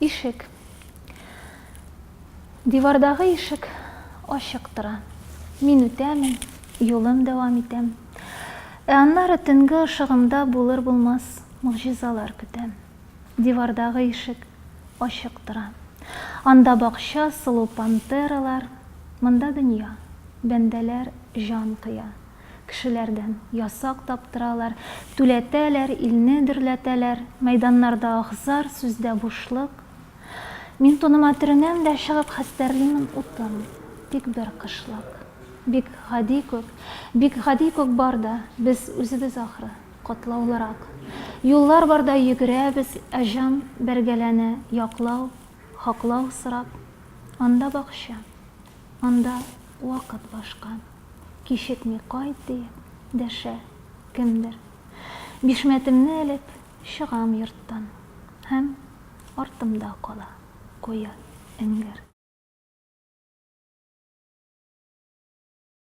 Ишек. Дивардагы ишек ачык тора. Мин үтәмен, юлым дәвам итәм. Ә аннары төнге ышыгымда булыр-булмас могҗизалар көтәм. Дивардагы ишек ачык тора. Анда бакча, сылу пантералар, монда дөнья, бәндәләр җан кыя. Кешеләрдән ясак таптыралар, түләтәләр, илне дөрләтәләр, мәйданнарда аһ-зар, сүздә бушлык. Мин туныма төренәм дә чыгып хәстәрлимен утын, тик бер кышлык. Бик гади күк, бик гади күк бар да, без үзебез ахры, катлаулырак. Юллар бар да йөгерәбез, ә җан бәргәләнә яклау, хаклау сорап. Анда бакча, анда вакыт башка. Кичекми кайт, диеп дәшә кемдер. Бишмәтемне элеп чыгам йорттан һәм артымда кала куе эңгер.